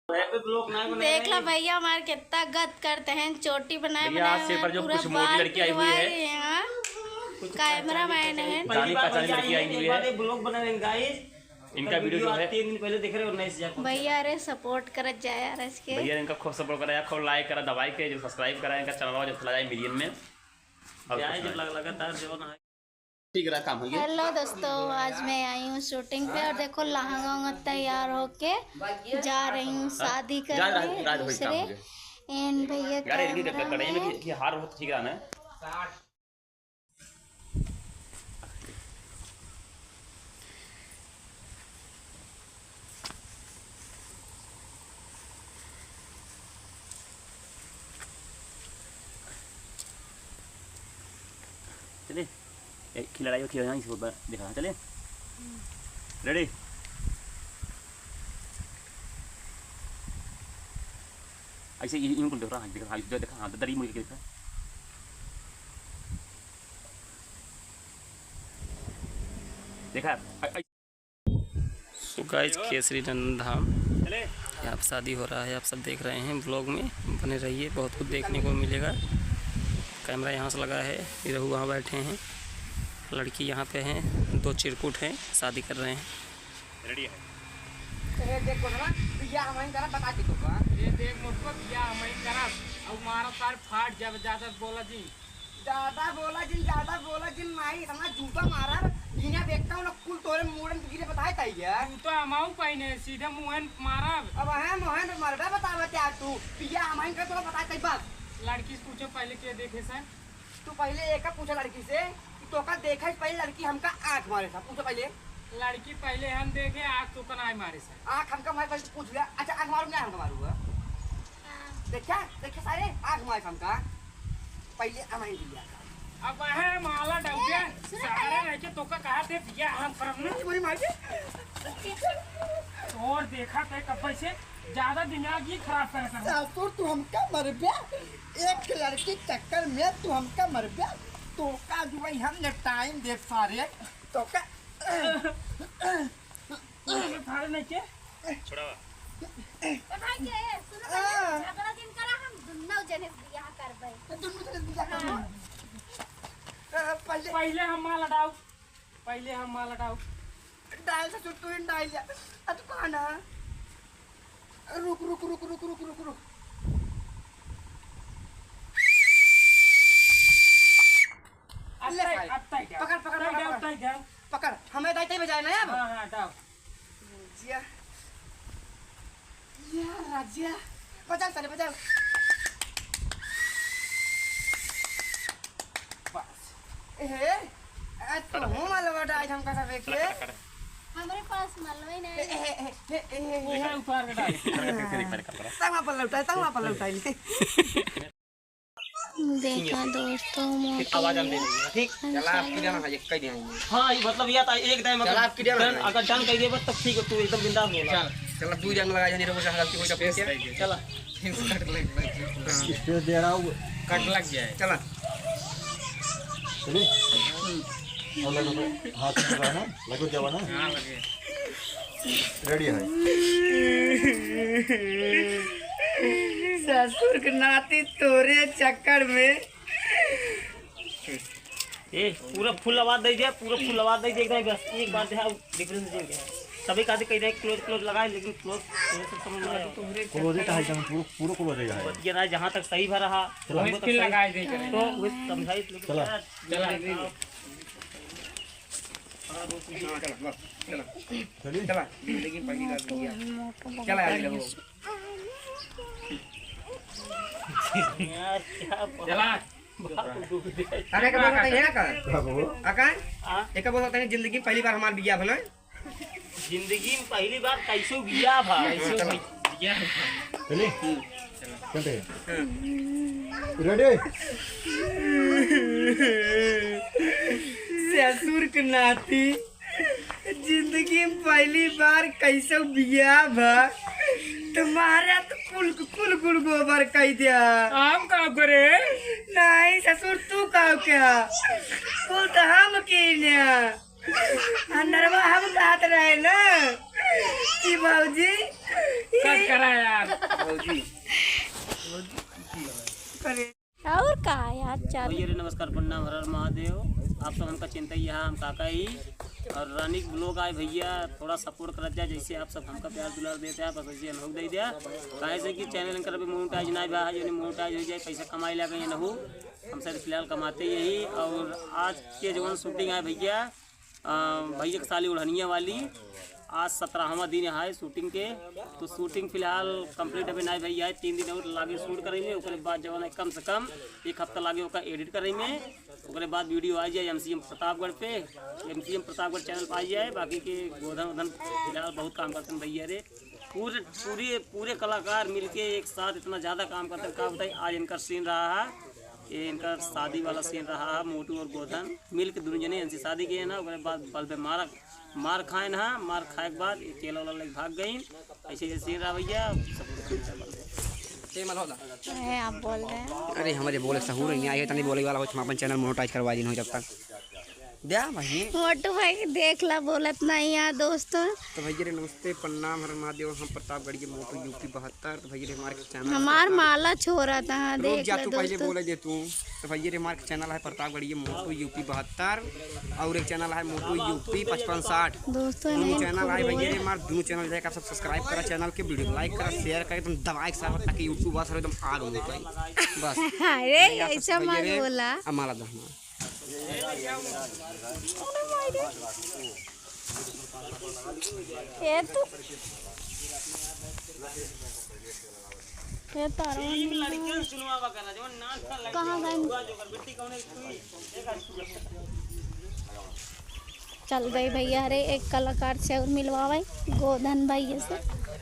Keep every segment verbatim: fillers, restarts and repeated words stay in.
देख ला भैया, हमारे कितना गत करते हैं, चोटी बनाए भैया, बनाए आज से हुए पर जो पूरा कुछ मोटी बाल लड़की आई हुई पिटवा है। रहे हैं। कुछ कैमरा मैन है। जानी पहचानी लड़की आई हुई है। ब्लॉग बना रहे हैं गाइस। इनका वीडियो जो है तीन दिन पहले देख रहे हो, नए से जाकर भैया, अरे सपोर्ट करत जाए यार आज के। भैया, इनका खूब सपोर्ट करा, खूब लाइक करा, दबाई के जो सब्सक्राइब करा, इनका चैनल जो चला जाए मिलियन में। और जाए कुछ जब नहीं। लग-, लगातार जो ना ठीक रहा काम है ये। हेलो दोस्तों, आज मैं आई हूँ शूटिंग पे और देखो लहंगा उंगा तैयार होके जा रही हूँ शादी करने दूसरे। एन भैया यार, इनकी कड़ाई में की, की हार बहुत ठीक रहा ना। चले, एक खिलाड़ी हो, खिलाड़ी हो, इसको ब-, दिखा, चले। रेडी? ऐसे यूं, यूं दिखा, हाँ, दिखा, हाँ, जो दिखा, हाँ, दरी मुड़ के दिखा। देखा, अ-, अ- So guys, केसरी नंदन धाम, यहाँ पे शादी हो रहा है, आप सब देख रहे हैं ब्लॉग में, बने रहिए, बहुत कुछ देखने को मिलेगा। कैमरा यहाँ से लगा है, ये रहू वहाँ बैठे हैं, लड़की यहाँ पे हैं, दो चिरकुट हैं, शादी कर रहे हैं। रेडी है। ए, देख कोनवा, बियाह हमहीं करब, बता दे तोका। ए, देख मोटको, बियाह हमहीं करब, अब मारा सार फाट जाब, ज्यादा बोला जी। ज्यादा बोला जिन, ज्यादा बोला जिन, माई इतना जूता मारा, इन्हें देखता हूँ ना, कुल तोरे मूड़न गिरे बताए ताई है। जूता हमाऊ पहने, सीधे मुहन मारब। अब है मोहन मरबे बतावे त्यार तू, बियाह हमहीं करब, तोका बताए ताई बस। लड़की से पूछो पहले के देखे सर। तू पहले एका पूछा लड़की से कि तोका देखा से पहले लड़की हमका आँख मारे सा, पूछो पहले। लड़की पहले हम देखे, आँख तोका नाहीं मारे सा। आँख हमका मारे पहले तू पूछ लिया। अच्छा, आँख मारू ना, हमका मारू है। हाँ। देखा, देखा सारे, आँख मारे हमका। पहले हमारी बिया का। अब है माला डौके, ए, सुनो सारे पहले। रह के तोका कहा थे बिया हम करब ना। तुम्हारी मार के। और देखा थे कब से ज्यादा दिमाग ही खराब करे कर। ससुर, तू हमका मरबे। एक लड़की चक्कर में तू हमका मरबे। तोका जो है हम निपटाइन देब सारे। तोका। तू तो थारे नहीं के? छोड़ावा। ए भाई के, सुनो पहले, हाँ। झगड़ा जिन करा, हम दुन्नो जने से बियाह करबै। दुन्नो जने से बियाह करबै। हाँ। हाँ, पहले पहले हम माल हटाओ। पहले हम माल हटाओ। डाल ससुर, तू ही डाल जा। अब तू कहाँ ना? रुक, रुक, रुक। अब ले तय, सारे। अब तय जाओ। पकड़, पकड़, तय पकड़, जाओ, पकड़। तय जाओ। पकड़। हमें दाई तय बजाए ना अब। हाँ, हाँ, जाओ। जिया। या राजिया। बजाओ सारे, बजाओ। बस। ए, ए, तो हूँ मालवा डाल हमका सब एक के। हमरे पास मालवा ही नहीं। ए, ए, ए। उतार के डाल। तंगवा पर लौटाए, तंगवा पर लौटाए। देखा दोस्तों, मोटू आवाज आने भैया। दे, ठीक? चला, आपकी जाना है, एक कह दिया। हाँ, ये मतलब, ये था, एक दाएं, मतलब, चला, आपकी जाना है। अगर डन कह दिए बस, तब ठीक है, तू एकदम बिंदास बोला। चल, चला, दू जन लगा, जाने रहो, जहाँ गलती हो, तब ठीक है। चला। स्पेस दे रहा हूँ। कट लग जाए। चला। चलिए। और लगो पे हाथ लगा ना, लगो जवाना। हाँ, लगे। रेडी है। ससुर के नाती तोरे चक्कर में। ए, पूरा फुल आवाज दे दिया, पूरा फुल आवाज दे दिया, एकदम बस एक बार देखा, डिफरेंस दे दिया। सभी कहते कह रहे क्लोज, क्लोज लगाए, लेकिन क्लोज, क्लोज से समझ में आया। क्लोज ही कहा एकदम, पूरा, पूरा क्लोज ही है। बस ये ना, जहाँ तक सही भरा रहा, चला। वहीं तक सही। लगाए दे करे। तो वो समझाई, लेकिन चला। यार, चला। चला, चला, चला। चलिए। चला, जिंदगी पहली बार किया। चला, आ जाओ। यार, क्या बात। चला। अरे, एक बात बताइए ना, का? का बाबू? अकान? हाँ? एक बात बताइए, जिंदगी में पहली बार हमार बिया भला? जिंदगी में पहली बार कैसो बिया भा? कैसो बिया भा? चलिए? हम्म। चलते हैं। हाँ। रेडी? ससुर के नाती। जिंदगी में पहली बार कैसो बियाह भा, तुम्हारा तो कुल, कुल, कुल गोबर कई दिया। हम का करे? नहीं ससुर, तू का क्या? कुल तो हम कीन्या। अंदरवा हम कहत रहे ना, कि भौजी कट करा यार। भौजी। और का यार, चल। भैया रे, नमस्कार, प्रणाम, हर हर महादेव। आप सब हमका चिंता ही है, हम काका ही। और रानी के vlog आए भैया, थोड़ा support करत जा, जैसे आप सब हमका प्यार दुलार देते हैं, बस वैसे हम लोग दे दिया। काहे से कि channel इनकर अभी monetize ना भा, जो monetize हो जाए, पैसा कमाए लागे ये नहू। हम सब फिलहाल कमाते यही। और आज के जवन shooting आए भैया, अ, भैया के साली ओढ़निया वाली, आज सत्रहवाँ दिन है shooting के। तो shooting फिलहाल complete अभी नाई भैया है, तीन दिन और लागे shoot करे में, ओकरे बाद जवन है कम से कम एक हफ्ता लागे ओका edit करे में, ओकरे बाद video आ जाए MCM प्रतापगढ़ पे, MCM प्रतापगढ़ channel पे आ जाए। बाकी के गोधन उधन फिलहाल बहुत काम करते हैं भैया रे, पूरे पूरे पूरे कलाकार मिलके एक साथ इतना ज्यादा काम करते हैं, का बताई। आज इनका scene रहा है, ये इनका शादी वाला scene रहा है, मोटू और गोधन मिल के दोनों जने इनसे शादी किए ना, ओकरे बाद बल पे मार, मार खाए ना, मार खाए के बाद ये केला वाला लेके भाग गई। ऐसे ऐसे scene रहा भैया, सब कुछ। ए, आप बोल रहे हैं। अरे, हमारे बोले सहूर नहीं आए, तनी बोले वाला हो, हम अपन channel monetize करवा दिन हो जब तक। द्या भाई। मोटू भाई के देख ला, बोलत नहीं है दोस्तों। तो भैया रे नमस्ते, प्रणाम, हर महादेव। हम प्रतापगढ़ के मोटू यूपी बहत्तर। तो भैया रे हमारे channel हमार माला छोरा था, रुक देख जा, ले तू पहले दोस्तों। बोले दे तू। तो भैया रे हमारे channel है प्रतापगढ़ के मोटू यूपी बहत्तर और एक channel है मोटू यूपी पचपन साठ। दोस्तों दोनों नहीं channel है भैया रे हमारे, दोनों channel जाके आप सब subscribe करा, channel के video like करा, share करा, एकदम दबाए के साथ, ताकि YouTube वाला एकदम आग हो जाए। बस। अरे ऐसा मत बोला। अब माला दहना। ए तू, ए तारा कहाँ गए? चल गए भैया, अरे एक कलाकार से और मिलवावे, गोधन भैया से,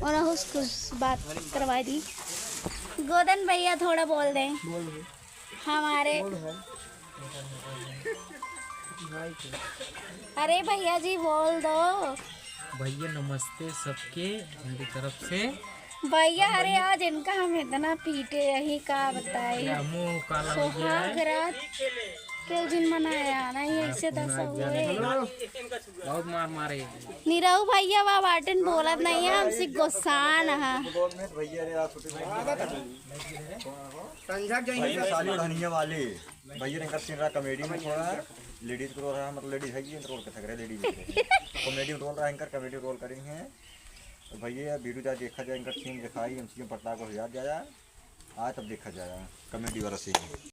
और उसको बात करवा दी। गोधन भैया थोड़ा बोल दें। बोल भाई। हमारे बोल भाई। भाई के। अरे भैया जी बोल दो। भैया नमस्ते सबके मेरी तरफ से। भैया अरे आज इनका हम इतना पीटे यही का बताई। या मुंह काला हो गया है। सुहाग रात के दिन मनाया नहीं ऐसे दशा हुए। बहुत मार मारे। निरहू भैया वा बाटन बोलत नहीं है, हमसे गुस्सान है। भैया रे, आप छोटे भाई। संझा के भैया साली ओढ़निया वाली। भैया इनका scene रहा comedy में थोड़ा, ladies के role रहा, मतलब ladies है ये, role के थक रहे ladies के। Comedy role रहा इनका, comedy role करेंगे। तो भैया video जा देखा जाए, इनका scene दिखाई, MCM प्रताप को याद जाया। आज तब देखा जाए comedy वाला scene।